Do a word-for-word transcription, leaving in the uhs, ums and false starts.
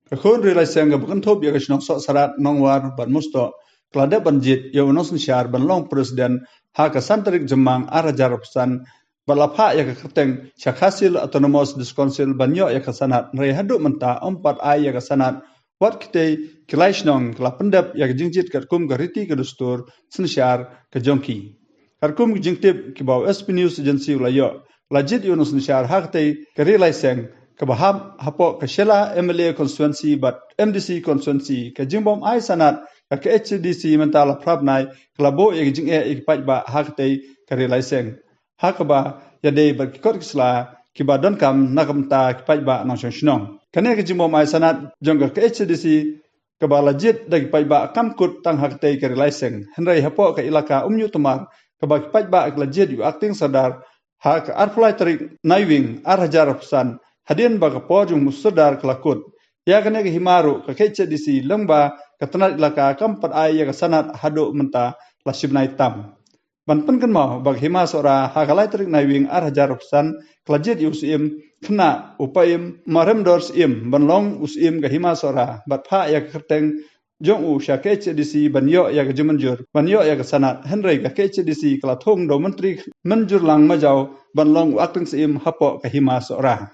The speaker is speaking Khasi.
Ka khun Ri Lai Seng kaba kynthup ïa ka shnong Sohsarat, Nongwar bad Mustoh ka la dep ban jied ïa u nongsynshar ban long president ha ka san tarik Jymmang ar hajar arphew san bad la phah ïa ka kyrteng sha Khasi Hills Autonomous District Council ban ïoh ïa ka sanad, hynrei haduh mynta ym pat ai ïa ka sanad. Wat kitei ki lai shnong ki la pyndep ïa ka jingjied katkum ka riti ka dustur synshar ka jong ki. Katkum ki jingtip kiba u S P News Agency u la ïoh, la jied ïa u nongsynshar ha katei ka Ri Lai Seng kaba hap hapoh ka Shella M L A constituency bad M D C constituency. Ka jingbym ai sanad ka K H A D C mynta la phra bnai ka la buh ïa ka jingeh ïa ki paidbah ha katei ka Ri Lai Seng, ha kaba ïadei bad ki kot ki sla kiba donkam na ka bynta ki paidbah nongshong shnong. Kane ka jingbym ai sanad jong ka K H A D C kaba la jied da ki paidbah kam kut tang ha katei ka Ri Lai Seng, hynrei hapoh ka ilaka Umñiuhtomar kaba ki paidbah ki la jied ïa u Acting Sordar ha ka arphew lai tarik Naiwieng ar hajar arphew san, hadien ba ka por jong u Sordar ka la kut. Ïa kane ka hima ruh ka K H A D C lyngba ka tnad ilaka kam pat ai ïa ka sanad haduh mynta la shi bnai tam. Ban pynkynmaw ba ka hima Sohra ha ka lai tarik Naiwieng ar hajar arphew san ka la jied ïa u Syiem Khynnah, u Paiem Maremdor Syiem, ban long u Syiem ka hima Sohra bad phah ïa ka kyrteng jong u sha K H A D C ban ïoh ïa ka jingmynjur, ban ïoh ïa ka sanad, hynrei ka K H A D C ka la thung da u Myntri Mynjurlang Majaw ban long u Acting Syiem hapoh ka hima Sohra.